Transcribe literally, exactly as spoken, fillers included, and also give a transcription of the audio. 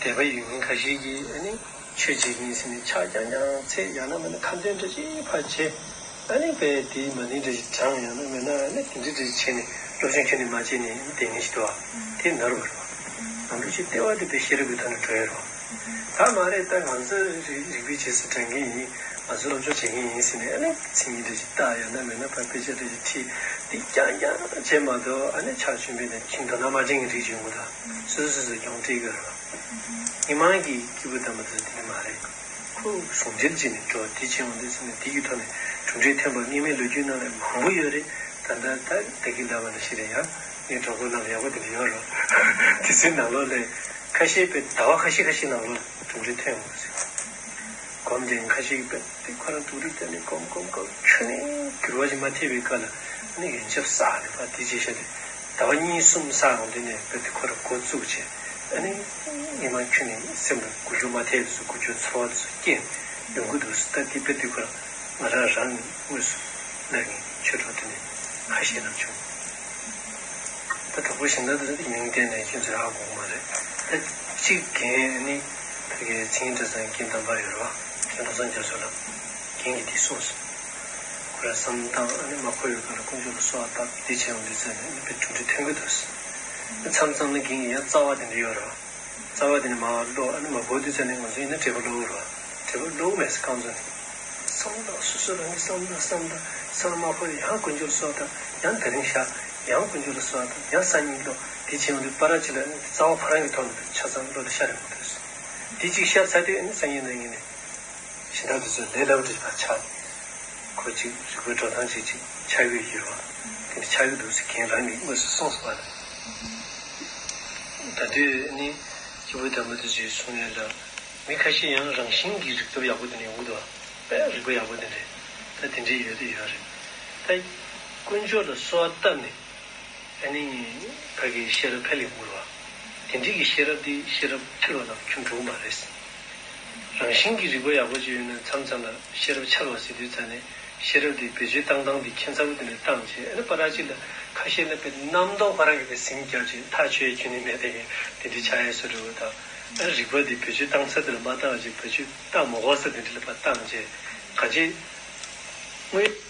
སྡེ་པ་ཡོད་མཁན་ཁ་ཤས་ཀྱིས་ཨ་ནི་ཆོས་བྱེད་ཀྱི་ཡིན་ཟེར་ནས་ཕྱག་རྐྱང་རྐྱང་འཚལ། ཡང་ན་མིན་ན་ཁ་འདོན་འདྲ་ཅིག་ཕར་བྱས། ཨ་ནི་དཔེ་དེའི་མ་ཎི་འདྲ་ཞིག་བགྲངས། ཡང་ན་མིན་ན་ཨ་ནི་དེ་འདྲ་འདྲ་ཞིག་བྱས་ནས། སློབ་སྦྱོང་ཁྱོན་ནས་མ་བྱས་ནས་བསྡད་མཁན་ཞིག་འདུག་བ། དེ་ནོར་བ་རེད་བ། ང་ཚོ་ཅིག་ལྟེ་བ་དེ་དཔེ་ཤེས་རབ་ཀྱི་ཐོག་ནས་འགྲོ་ཡ་རེད་བ། ད་མ་རེད། ད་ང་ཚོ་རིག་རིག་པའི་རྗེས་སུ་འབྲང་མཁན་ཡིན། ང་ཚོ་སློབ་སྦྱོང་བྱེད་མཁན་ཡིན་ཟེར་ནས། ཨ་ནི་མཚན་ཉིད་འདྲ་ཞིག་བཏགས། ཡང་ན་མིན་ན་ཕར་དཔེ་ཆ་འདྲ་ཞིག་ཁྲིད། འདི་རྐྱང་རྐྱང་བྱས་མ་གཏོགས། ཨ་ནི་ཕྱག་མཆོད་འབུལ་ནས་ཁྱིམ་དུ་མནའ་མ་འདྲེན་གྱི་རིགས་ཡོང་གི་འདུག་སོ་སོ་སོ་སོ་སྦྱོང་སྤྲད་དགོས་རེད་བ། མི་མང་གི་སྐྱེས་བུ་དམ་པ་ཚོ་དེ་འདྲ་མ་རེད། ཁོ་ཟུང་འབྲེལ་བྱས་ནས་འགྲོ། དེ་བྱས་ཡོང་དུས་ཙམ་ནས་དེ་གི་ཐོག་ནས་གྲུབ་འབྲས་ཐོན་པ་སྔོན་མའི་ལོ་རྒྱུས་ནང་ལ་མང་པོ་ཡོད་རེད། ད་ལྟ་ད་ད་གིན་ལབ་པ་ནང་བཞིན་རེད། ཡང་ངའི་གྲོགས་པོ་རྣམས་ཡག་པོ་དེ་འདྲ་ཡོད་རེད། དེ་ཚོའི་ནང་ལོགས་ལ་ཁ་ཤས་དཔེ་ཟླ་བ་ཁ་ཤས་ཁ་ཤས་ནང་ལོགས་གྲུབ་འབྲས་ཐོན་ཡོང་གི་ཟེར། སྒོམ་དེ་ཁ་ཤས་ཀྱིས་དཔེ་དེ་ཁོ་རང་སྡུག་རུས་བཏོན་ནས་སྒོམ་སྒོམ་སྒོམ་ཁྱོན་ནས་འགྱུར་བ་ཞིག་མ་ཐེབས་པའི་སྐབས་ལ། ཨ་ནི་ཡོན་ཆབ་བསགས་ནས་ཕར་དེ་བྱས་བཞག་དེ། ཟླ་བ་གཉིས་གསུམ་བསགས་ཡོང་དུས་ནས་དཔེ་དེ་ཁོ་རང་འགོ་བཙུགས་བྱས། ཨ་ནི་མི་མང་ཁྱོན་ནས་སེམས་ལ་འགུལ་སྐྱོད་མ་ཐེབས་སུ་འགུལ་སྐྱོད་ཚོར་བ་དེ་ཚོ་སྐྱེས་ཡོང་གི་འདུག་ཟེར། ད་དེ་དཔེ་དེ་ཁོ་རང་ང་རང་རང་དངོས་སུ་ལབ་མཁན་ཆོས་གྲོགས་དེ་ནས་ཁ་ཤས་རང་བྱུང་། ད་གྲོགས་པོ་གཞན་དག་དེ་ཚོ་མིང་བཏོན་ནས་ཁྱོད་ཚོས་ཧ་གོ་གི་མ་རེད། ད་གཅིག་རྒན་ནི་ཕ་གི་མཚན་ཉིད་གྲྭ་ཚང་རྒན་དམ་པ་ཡོད་རེད་བ། རྒན་བློ་བཟང་རྒྱ་མཚོ་ལགས། རྒན་གྱིས་འདི་གསུངས་སོང་། ཁོ་རང་བསམ་བློ་བཏང་། ཨ་ནི་མ་ཁོ་ཡོད་ག་ལ་དཀོན་མཆོག་ལ་གསོལ་བ་བཏབ། འདི་བྱས་ཡོང་དུས་ཙམ་ནས་ཨ་ནི་དཔེ་གྲུབ་འབྲས་ཐོན་གྱི་འདུག་ཟེར། མཚམས་མཚམས་ལ་རྒན་གྱིས་ཡང་རྩ་བ་དེ་འདྲ་ཡོད་རེད་བ། རྩ་བ་དེ་ནས་མར་ཀློག་ཨ་ནི་མ་གོ་དུས་ཙམ་ནས་ང་ཚོ་ཡིན་ན་འབྲས་བུ་ཀློག་གི་རེད་བ། འབྲས་བུ་ཀློག་མེད་ཟེར་རྐང་བཙུགས་ནས། བསམ་བློ་སོ་སོ་རང་གིས་བསམ་བློ་བསམ་བློ་བསམ་བློ་མ་ཁོ་ཡང་དཀོན་མཆོག་ལ་གསོལ་བ་བཏབ། ཡང་དེ་རིང་བཞག་ཡང་དཀོན་མཆོག་ལ་གསོལ་བ་བཏབ། ཡང་སང་ཉིན་ཀློག་དེ་བྱས་ཡོང་དུས་པ་ར་ཅིག་ལ་ཨ་ནི་རྩ་བ་ཁོ་རང་གི་ཐོག་ནས་ཆ་ཚང་བློ་ལ་ཤར་ཡོང་གི་འདུག་དེ་གཅིག་ཤར་ཚར་དུས་ཨ་ནི་སང་ཉིན་གནངས་ཉིན་ནས། གཞན་དག་དེ་ཚོས་ལས་སླ་པོ་འདྲ་ཞིག་ཕར་ཆགས། ཁོ་གཅིག་རིག་པའི་འགྲོ་སྟངས་ཅིག་ཅིག་ཆགས་ཀྱི་ཡོད་རེད་བ། དེ་འདྲ་ཆགས་ཀྱི་འདུག་ཟེར་རྒན་རང་གིས་དངོས་སུ་གསུངས་སོང་བ་རེད། ད་དུས་ནི་སྐྱེས་བུ་དམ་པ་དེ་ཚོས་གསུང་ཡ་ལ། མི་ཁ་ཤས་ཡང་རང་བཞིན་གྱིས་རིག་སྟོབས་ཡག་པོ་དེ་འདྲ་ཡོང་གི་འདུག་བ། དཔེ་རིག་པ་ཡག་པོ་དེ་འདྲ། ད་དེ་འདྲ་ཡོད་དེ་ཡོད་རེད། ད་དཀོན་མཆོག་ལ་གསོལ་བ་བཏབ་ནས། ཨ་ནི་ཕ་གི་ཤེས་རབ་འཕེལ་ཡོང་གི་རེད་བ། དེ་འདྲའི་གི་ཤེས་རབ་དེ་ཤེས་རབ་ཐུལ་བ་དང་ཁྱོན་འགྲོ་གི་མ་རེད། རང་བཞིན་གྱི་རིག་པ་ཡག་པོ་ཅིག་ཡོད་ན་མཚམས་མཚམས་ལ་ཤེས་རབ་འཆར་བ་ཟེར་དུས་ཙམ་ནས་ཤེས་རབ་དེ་བེད་སྤྱོད་བཏང་སྟངས་དེ་ཁྱད་མཚར་པོ་དེ་འདྲ་བཏང་བྱས། ཨ་ནི་པ་ར་ཅིག་ལ་ཁ་ཤས་ལ་དཔེ་རྣམ་རྟོག་པ་རང་གི་དཔེ་ཟིང་རྒྱབ་བྱས་ཐག་ཆོད་ཁྱོན་ནས་མེད་པའི་དེ་འདྲའི་ཆགས་ཡས་བཟོ་འདྲ་བོ་དང་། ཨ་ནི་རིག་པ་དེ་བེད་སྤྱོད་བཏང་ས་དེ་ལ་མ་བཏང་བྱས་བེད་སྤྱོད་བཏང་མ་དགོས་ས་དེ་འདྲ་ལ་ཕར་བཏང་བྱས་གང་ཅི་དངོས།